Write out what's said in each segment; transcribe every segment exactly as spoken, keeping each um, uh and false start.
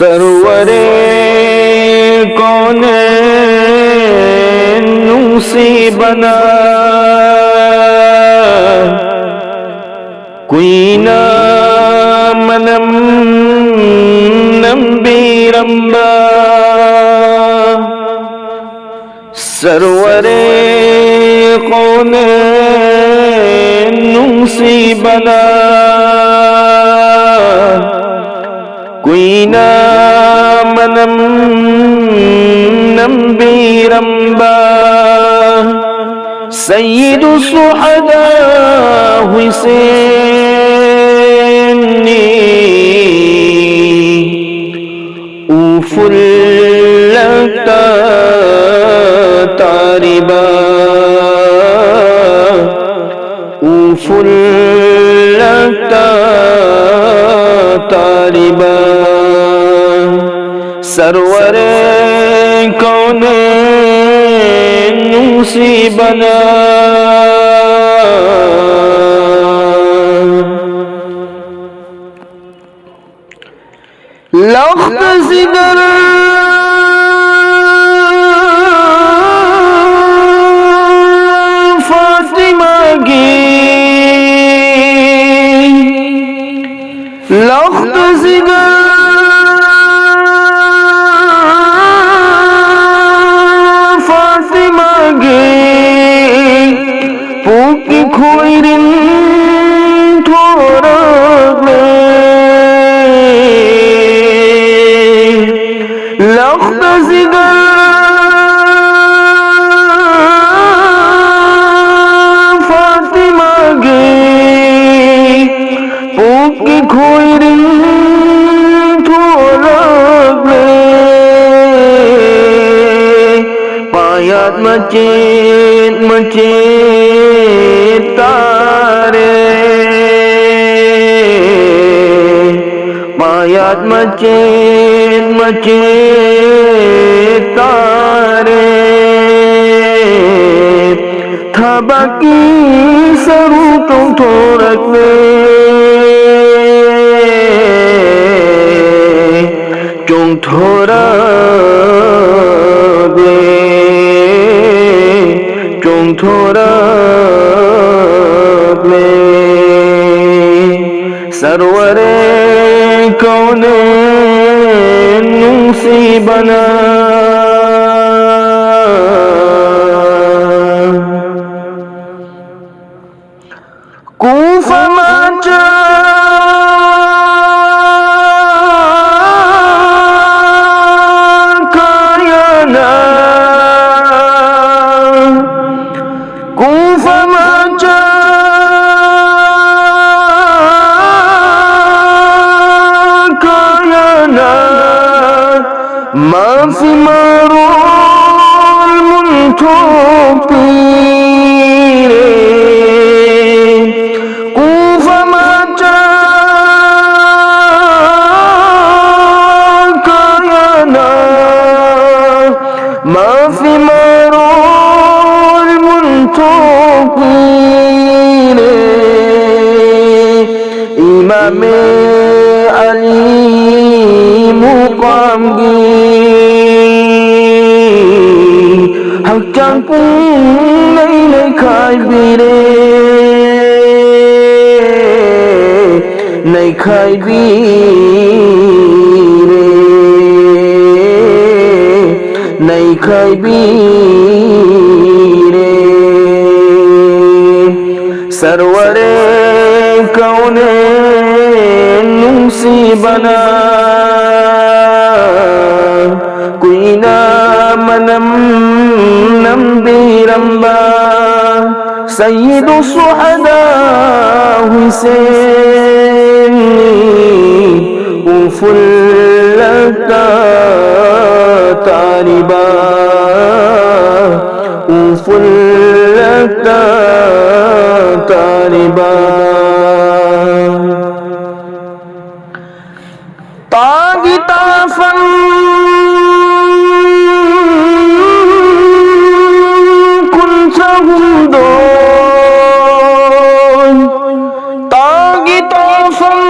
ꯁꯔꯋꯔꯦ ꯀꯣꯅꯦ ꯅꯨꯡꯁꯤꯕꯅ ꯀꯨꯏꯅ ꯃꯅꯝ ꯅꯝꯕꯤꯔꯝꯕ ꯁꯔꯋꯔꯦ ꯀꯣꯅꯦ ꯅꯨꯡꯁꯤꯕꯅ ꯀꯨꯏꯅ ꯃꯅꯝ ꯅꯝꯕꯤꯔꯝꯕ ꯁꯩꯌꯤꯗꯨ ꯁꯨꯍꯗꯥ ꯍꯨꯏꯁꯦꯟꯅꯤ ꯎꯐꯨꯜꯂꯛꯇ ꯇꯥꯔꯤꯕ ꯎꯐꯨꯜꯂꯛꯇ ꯇꯥꯔꯤꯕ ꯁꯔꯋꯔꯦ ꯀꯣꯅꯦ ꯅꯨꯡꯁꯤꯕꯅ ꯂꯧꯈꯇ ꯖꯤꯒꯔ ꯐꯥꯇꯤꯃꯥꯒꯤ ꯂꯧꯈꯇ ꯖꯤꯒꯔ ꯐꯥꯇꯤꯃꯥꯒꯤ ꯄꯨꯛꯀꯤ ꯈꯣꯏꯔꯤꯟ ꯊꯣꯔꯛꯂꯦ ꯂꯧꯈꯇ ꯖꯤꯒꯔ ꯐꯥꯇꯤꯃꯥꯒꯤ ꯄꯨꯛꯀꯤ ꯈꯣꯏꯔꯤꯟ ꯊꯣꯛꯂꯛꯂꯦ ꯄꯥꯌꯥꯠ ꯃꯆꯦꯠ ꯃꯆꯦꯠ ꯇꯥꯔꯦ ꯄꯥꯌꯥꯠ ꯃꯆꯦꯠ ꯃꯆꯦꯠ ꯇꯥꯔꯦ ꯊꯕꯛꯀꯤ ꯁꯔꯨꯛ ꯇꯧꯊꯣꯔꯛꯂꯦ ꯆꯣꯡꯊꯣꯔꯛꯂꯦ, ꯆꯣꯡꯊꯣꯔꯛꯂꯦ꯫ ꯁꯔꯋꯔꯦ ꯀꯧꯅꯦ ꯅꯨꯡꯁꯤꯕꯅ꯫ ꯀꯨꯡꯐ ꯃꯆꯥ ꯀꯌꯥꯅ, ꯀꯨꯡꯐ ꯃꯆꯥ ꯀꯌꯥꯅ, ꯃꯐꯤ ꯃꯔꯣꯜ ꯃꯨꯟꯊꯣꯛꯄꯤꯔꯦ꯫ ꯀꯨꯡꯐ ꯃꯆꯥ ꯀꯌꯥꯅ ꯃꯐꯤ ꯃꯔꯣꯜ ꯃꯨꯟꯊꯣꯛꯄꯤꯔꯦ꯫ ꯏꯃꯥꯃꯦ ꯑꯂꯤ ꯃꯨꯀꯥꯝꯒꯤ ꯍꯛꯆꯥꯡ ꯄꯨꯝꯅꯩ ꯅꯩꯈꯥꯏꯕꯤꯔꯦ, ꯅꯩꯈꯥꯏꯕꯤꯔꯦ, ꯅꯩꯈꯥꯏꯕꯤꯔꯦ꯫ ꯁꯔꯋꯔꯦ ꯀꯧꯅꯦ ꯅꯨꯡꯁꯤꯕꯅ ꯀꯨꯏꯅ ꯃꯅꯝ ꯅꯝꯕꯤꯔꯝꯕ ꯁꯌꯤꯗꯨ ꯁꯨꯍꯗꯥ ꯍꯨꯁꯦꯟꯅꯤ ꯎꯐꯨꯜꯂꯛꯇ ꯇꯥꯔꯤꯕ, ꯎꯐꯨꯜꯂꯛꯇ ꯇꯥꯔꯤꯕ꯫ ꯇꯥꯒꯤ ꯇꯥꯐꯝ ꯀꯨꯟꯊ꯭ꯔꯥ ꯍꯨꯝꯗꯣꯏ꯫ ꯇꯥꯒꯤ ꯇꯥꯐꯝ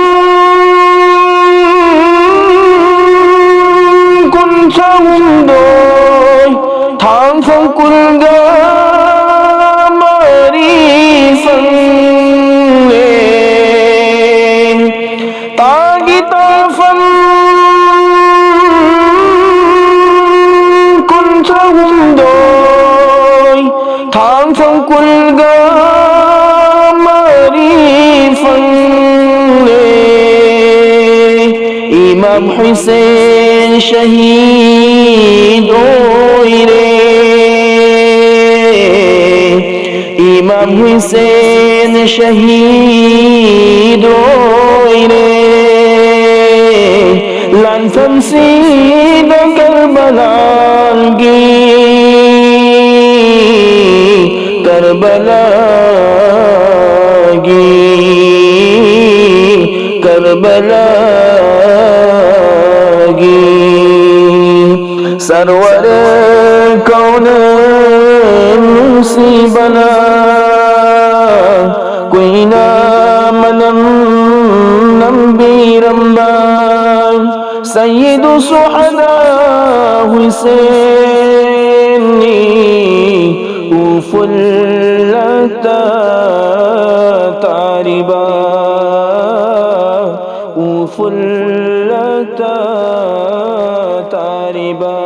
ꯆꯍꯨꯝꯗꯣꯏ, ꯊꯥꯡꯐꯝ ꯀꯨꯟꯒ ꯃꯔꯤ ꯐꯪꯂꯦ꯫ ꯇꯥꯒꯤ ꯇꯥꯐꯝ ꯀꯨꯟꯊ꯭ꯔꯥ ꯍꯨꯝꯗꯣꯏ, ꯊꯥꯡꯐꯝ ꯀꯨꯟꯒ ꯃꯔꯤ ꯐꯪꯂꯦ꯫ ꯏꯃꯥꯝ ꯍꯨꯁꯦꯟ ꯁꯍꯤꯗ ꯑꯣꯏꯔꯦ꯫ ꯏꯃꯥꯝ ꯍꯨꯁꯦꯟ ꯁꯍꯤꯗ ꯑꯣꯏꯔꯦ꯫ ꯂꯥꯟꯐꯝꯁꯤꯗ ꯀꯔꯕꯂꯥꯒꯤ, ꯀꯔꯕꯂꯥꯒꯤ, ꯀꯔꯕꯂꯥꯒꯤ ꯁꯔꯋꯔ ꯀꯧꯅ ꯅꯨꯡꯁꯤꯕꯅ ꯀꯨꯏꯅ ꯃꯅꯝ ꯅꯝꯕꯤꯔꯝꯕ ꯁꯌꯤꯗꯨ ꯁꯨꯍꯗꯥ ꯍꯨꯁꯦꯟꯅꯤ ꯎꯐꯨꯜꯂꯇ ꯇꯥꯔꯤꯕ, ꯎꯐꯨꯜꯂꯇ ꯇꯥꯔꯤꯕ꯫